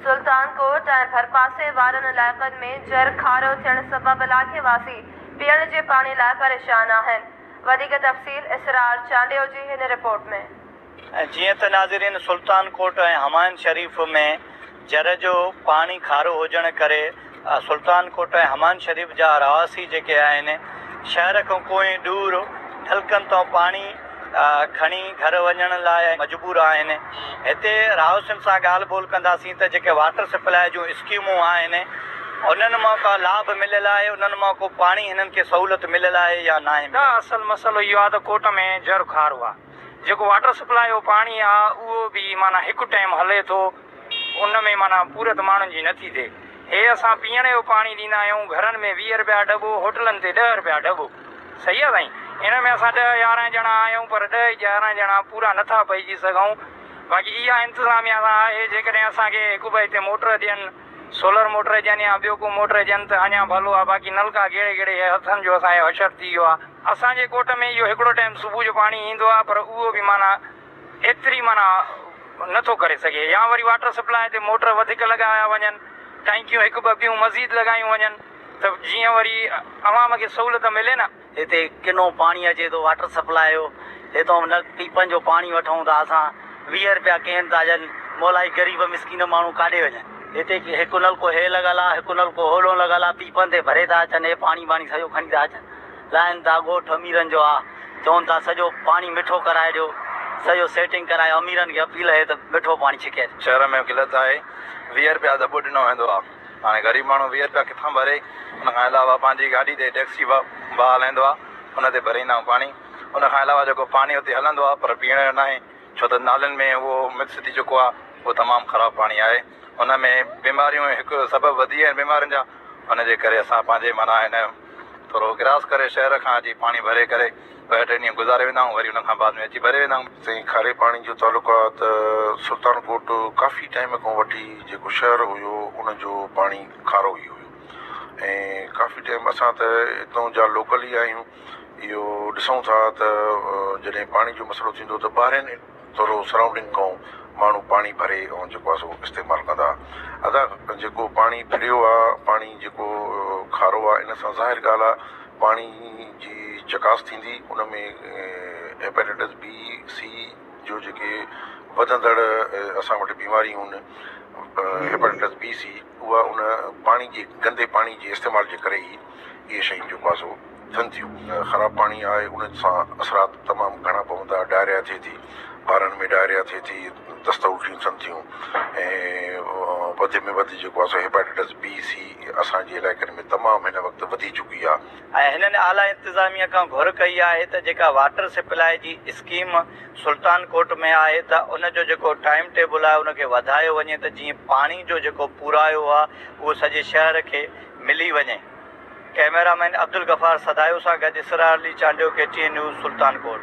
سلطان ڪوٽ ۽ ڀرپاسي وارن علائقن ۾ جر کارو ٿيڻ سبب علائقي واسي پيئڻ جي پاڻي لاء پريشان آهن. وڌيڪ تفصيل اسرار چانڊيو جي هن رپورٽ ۾. جيئن ته ناظرين سلطان ڪوٽ ۽ همايون شريف ۾ جر جو پاڻي کارو هجڻ ڪري سلطان ڪوٽ ۽ همايون شريف جا رهواسي جيڪي آهن شهر کان ڪوهين ڏور نلڪن تان پاڻي کڻي گهر وڃڻ لاء مجبور آهن. هتي رهواسين سان ڳالهه ٻولهه ڪنداسين ته جيڪي واٽر سپلاء جون اسڪيمون آهن انهن مان ڪا لاڀ مليل آهي انهن مان ڪو پاڻي هنن کي سهولت مليل آهي يا ناهي مليل. اصل مسئلو اهو آهي ته ڪوٽ ۾ جر کارو آهي جيڪو واٽر سپلاء جو پاڻي آهي اهو به معنيٰ هڪ ٽائيم هلي ٿو ان ۾ معنيٰ پورت ماڻهن جي نٿي ٿئي. هي اسان پيئڻ جو پاڻي ڏيندا آهيون گهرن ۾ 20 رپيا ڍٻو هوٽلن تي 10 رپيا ڍٻو. صحيح آ سائين ان ۾ اسان 10 11 ڄڻا آهيون پر 10 11 ڄڻا پورا نٿا پئجي سگهون باقي اها انتظاميا سان آهي جيڪڏهن اسان کي هڪ ٻه هتي موٽر ڏين سولر موٽر ڏين يا ٻيو ڪو موٽر ڏين ته اڃا ڀلو آ باقي نلڪا گيڙي گيڙي هي هٿن جو اسان جو حشر ٿي ويو آ اسان جي ڪوٽ ۾ اهو هڪڙو ٽائيم صبح جو پاڻي ايندو آ پر اهو به معنيٰ ايتري معنيٰ نٿو ڪري سگهي يا وري واٽر سپلاء تي موٽر وڌيڪ لڳايا وڃن ٽانڪيون هڪ ٻه ٻيون مزيد لڳايون وڃن ته جيئن وري عوام کي سهولت ملي نه. هتي ڪنو پاڻي اچي ٿو واٽر سپلاء جو هتون نه پيپن جو پاڻي وٺون ٿا اسان 20 رپيا ڪين ٿا ڏين مولائي غريب مسڪين ماڻهو ڪاڏي وڃن. هتي هڪ نلڪو هي لڳل آ هڪ نلڪو هوڏو لڳل آ پيپن تي ڀري ٿا اچن هي پاڻي ٻاڻي سڄو کڻي ٿا اچن لائن ٿا ڳوٺ اميرن جو آ چون ٿا سڄو پاڻي مٺو ڪرائي ڏيو سڄو سيٽنگ ڪرايو اميرن کي اپيل اهي ته مٺو پاڻي ڇڪي اچن. شهر ۾ قلت آهي 20 رپيا دٻو ڏنو ويندو آ. هاڻي غريب ماڻهو 20 رپيا ڪٿان ڀري؟ ان کان علاوه پنهنجي گاڏي تي ٽيڪسي ڀاء هلائيندو آهي ان تي ڀري ايندا آهيون پاڻي. ان کان علاوه جيڪو پاڻي اتي هلندو آهي پر پيئڻ جو ناهي ڇو ته نالين ۾ اهو مڪس ٿي چڪو آهي اهو تمام خراب پاڻي آهي ان ۾ بيماريون هڪ سبب وڌي ويا آهن بيمارين جا ان جي ڪري اسان پنهنجي معنيٰ هن ٿورو ڪراس ڪري شهر کان اچي پاڻي ڀري ڪري ٻه ٽي ڏينهن گذاري ويندا آهيون وري ان کان بعد ۾ اچي ڀري ويندا آهيون. سائين کاري پاڻي جو تعلق آ ته سلطان ڪوٽ ڪافي ٽائيم کان وٺي جيڪو شهر هيو ان جو پاڻي کارو ئي هيو ۽ ڪافي ٽائيم اسان ته اتون جا لوڪل ئي آهيون اهو ڏسون ٿا ته جڏهن پاڻي جو مسئلو ٿيندو ته ٻاهرين ٿورو سرائونڊنگ کان ماڻهو پاڻي ڀري ۽ جيڪو آ سو استعمال ڪندا ادا جيڪو پاڻي ڦريو آ پاڻي جيڪو کارو آ ان سان ظاهر ڳالهه آ پاڻي جي چڪاس ٿيندي ان ۾ هيپاٽائٽس بي سي جو جيڪي وڌندڙ اسان وٽ بيماريون آهن هيپاٽائٽس بي سي اها ان پاڻي جي گندي پاڻي جي استعمال جي ڪري ئي اهي شيون جيڪو آهي سو ٿين ٿيون خراب پاڻي آهي ان سان اثرات تمام گهڻا پوندا ڊائريا ٿئي ٿي ٻارن ۾ ڊائريا ٿئي ٿي دست الٽيون ٿين ٿيون ۽ وڌ ۾ وڌ جيڪو آهي سو هيپاٽائٽس بي سي اسان جي علائقن ۾ تمام هن وقت وڌي چڪي آهي. ۽ هنن اعليٰ انتظاميه کان گهر ڪئي آهي ته جيڪا واٽر سپلاء جي اسڪيم سلطان ڪوٽ ۾ آهي ته ان جو جيڪو ٽائيم ٽيبل آهي ان کي وڌايو وڃي ته جيئن پاڻي جو جيڪو پورائو آهي اهو سڄي شهر کي ملي وڃي. ڪئميرا مين عبدالغفار سدايو سان گڏ Israr Ali Chandio K T N news Sultan Kot.